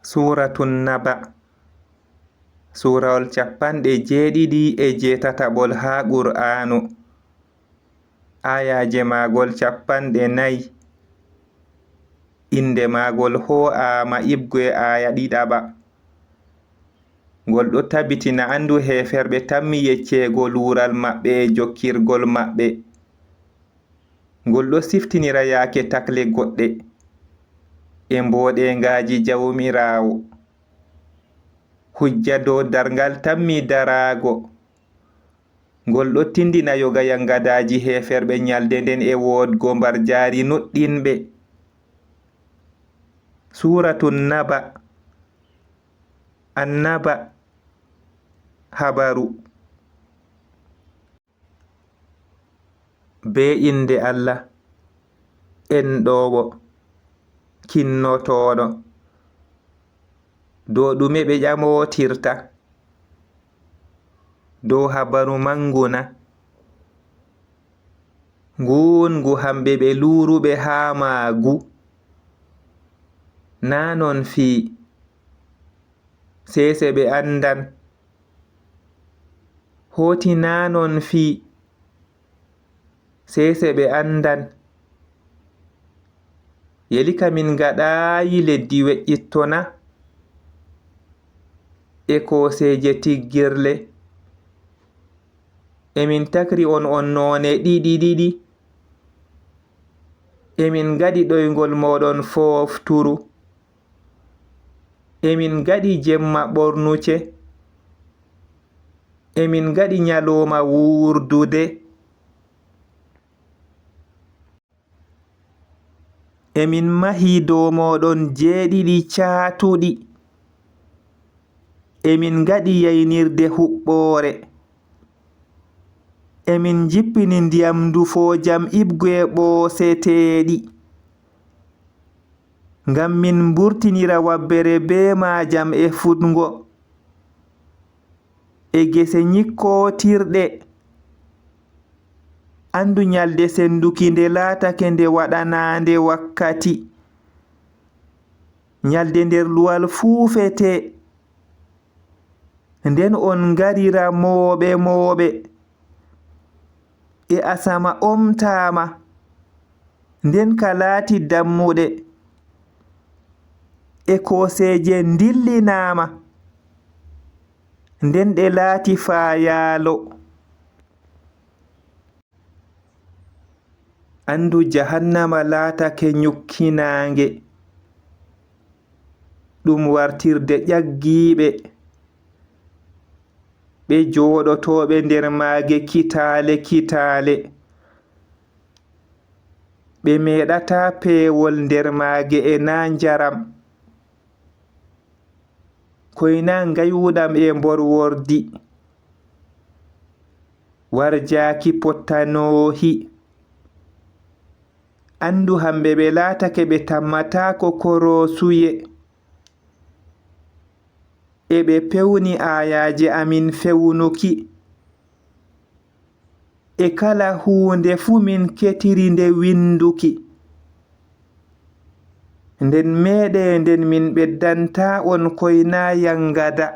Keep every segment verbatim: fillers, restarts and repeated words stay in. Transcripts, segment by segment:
Suuratu Naba, suurawol cappanɗe jeeɗiɗi e jeetataɓol haa Qur'aanu, aayaaje maagol cappanɗe nayi. Innde maagol hoo'aama iɓgo e aaya ɗiɗaɓa. Ngol ɗo tabitina anndu heeferɓe tammi yecceego luural maɓɓe e jokkirgol maɓɓe. Ngol ɗo siftinira yaake takle goɗɗe e mbooɗeengaaji Jawmiraawo. Hujja dow darngal tammi daraago. Ngol ɗo tindina yoga yangadaaji heeferɓe nyalde nden e woodgo mbarjaari nuɗɗinɓe. Suuratu Naba. Annaba. Habaru. Bee innde Allah, enɗoowo, kinnotooɗo, dow ɗume ɓe ƴamootirta? Dow habaru manngu na? Nguun ngu hamɓe ɓe luuruɓe haa maagu. Naa non fii, seese ɓe anndan. Hooti naa non fii, seese ɓe anndan. Yelika min ngaɗaayi leddi weƴƴitto na? E kooseeje tiggirle. Emin takri on on noone ɗiɗi ɗiɗi. Emin ngaɗi ɗoyngol mooɗon foofturu. Emin ngaɗi jemma ɓornuce. Emin ngaɗi nyalooma wuurdude. Emin mahi dow mooɗon jeeɗiɗi caatuɗi. Emin ngaɗi yaynirde huɓɓoore. Emin njippini ndiyam ndufoojam iɓgo e ɓooseteeɗi. Ngam min mburtinira wabbere bee maajam e fuɗngo. E gese nyikkootirɗe. Anndu nyalde sennduki nde laatake nde waɗanaande wakkati. Nyalde nder luwal fuufete. Nden on ngarira mooɓe mooɓe. E asama omtaama. Nden ka laati dammuɗe. E kooseeje ndillinaama. Nden ɗe laati faayaalo. Anndu jahannama laatake nyukkinaange. Ɗum wartirde ƴaggiiɓe. Ɓe jooɗotooɓe nder maage kitaale kitaale. Ɓe meeɗataa peewol nder maage e naa njaram. Koyna ngayuɗam e mborwordi. Warjaaki pottanoohi. Anndu hamɓe ɓe laatake ɓe tammataako koroosuye. E ɓe pewni aayaaje amin fewnuki. E kala huunde fuu min ketiri nde winnduki. Nden meeɗee nden min ɓeddantaa on koyna yangada.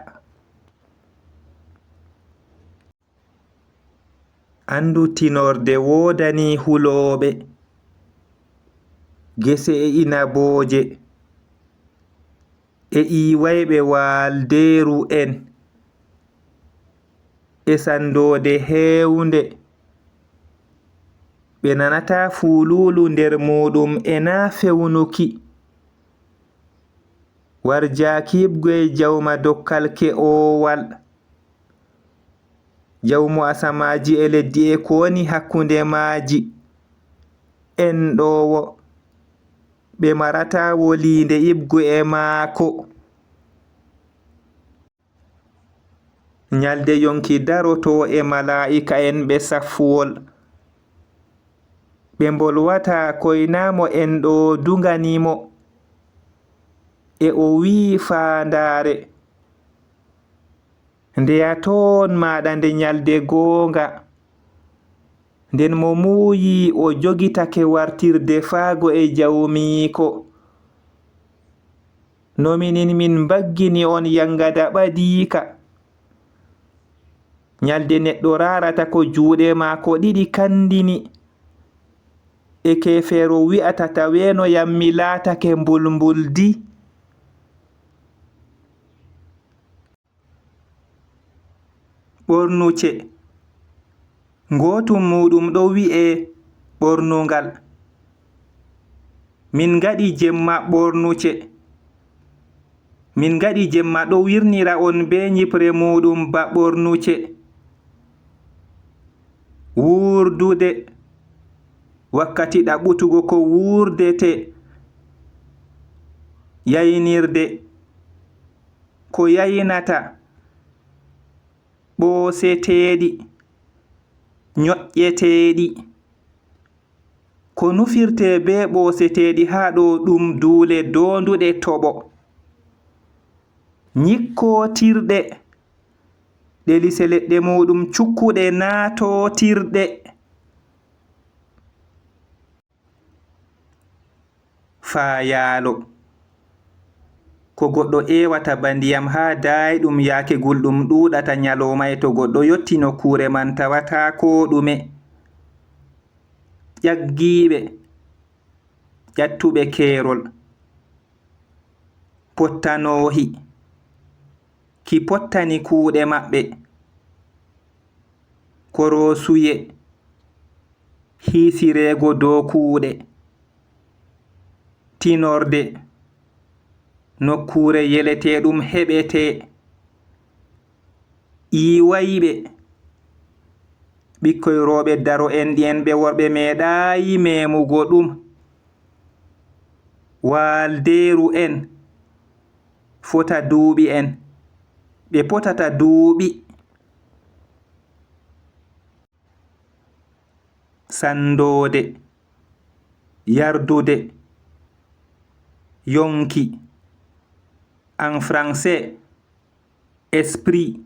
Anndu tinorde woodanii hulooɓe. Gese e inabooje. E iwayɓe waaldeeru en. E sanndoode heewnde. Ɓe nanataa fuuluulu nder muuɗum e naa fewnuki. Warjaakiiɓgo e jawma dokkal ke'oowal. Jawmu asamaaji e leddi e ko woni hakkunde maaji. Enɗoowo. Ɓe marataa woliinde iɓgo e maako. Nyalde yonki darotoo e malaa'ika'en ɓe safwol. Ɓe mbolwata koyna mo enɗo dugani mo. E o wi'i faandaare. Ndeya toon maaɗa nde nyalde goonga. Nden mo muuyi o jogitake wartirde faago e jawmiiko. No minin min mbaggini on yangada ɓadiika. Nyalde neɗɗo raarata ko juuɗe maako ɗiɗi kandini, e keefeero wi'ata, "Taweeno yam mi laatake mbulmbuldi." Ɓornuce. Ngootum muuɗum ɗo wi'ee ɓornungal. Min ngaɗi jemma ɓornuce. Min ngaɗi jemma ɗo wirnira on bee nyiɓre muuɗum ba ɓornuce. Wuurdude. Wakkati ɗaɓɓutugo ko wuurdete. Yaynirde. Ko yaynata. Ɓooseteeɗi, ñoƴƴeteeɗi. Ko nufirtee bee ɓooseteeɗi haa ɗo ɗum duule doonduɗe toɓo. Ñikkootirɗe, ɗe lise leɗɗe muuɗum cukkuɗe naatootirɗe. Faayaalo. Ko goɗɗo ewata ba ndiyam haa daayɗum yaake gulɗum ɗuuɗata ñalooma, e to goɗɗo yotti nokkuure man tawataa koo ɗume. Ƴaggiiɓe, ƴattuɓe keerol. Pottanoohi, ki pottani kuuɗe maɓɓe. Koroosuye, hiisireego dow kuuɗe. Tinorde, nokkuure yeleteeɗum heɓetee. Iwayɓe, ɓikkoy rooɓe daro'en ɗi'en ɓe worɓe meeɗaayi meemugo ɗum. Waaldeeru'en, fota duuɓi'en, ɓe potata duuɓi. Sanndoode, yardude, yonki. En français, esprit,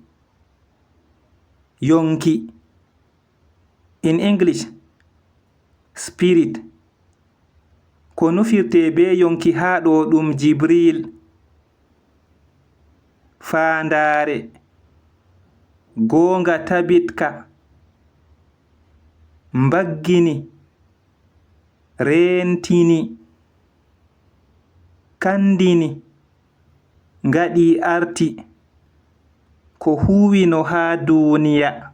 yonki. In English, spirit. Ko nufirtee bee yonki haa ɗo ɗum Jibriil. Faandaare, goonga tabitka, mbaggini, reentini, kandini, ngaɗi arti, ko huwino haa duuniya.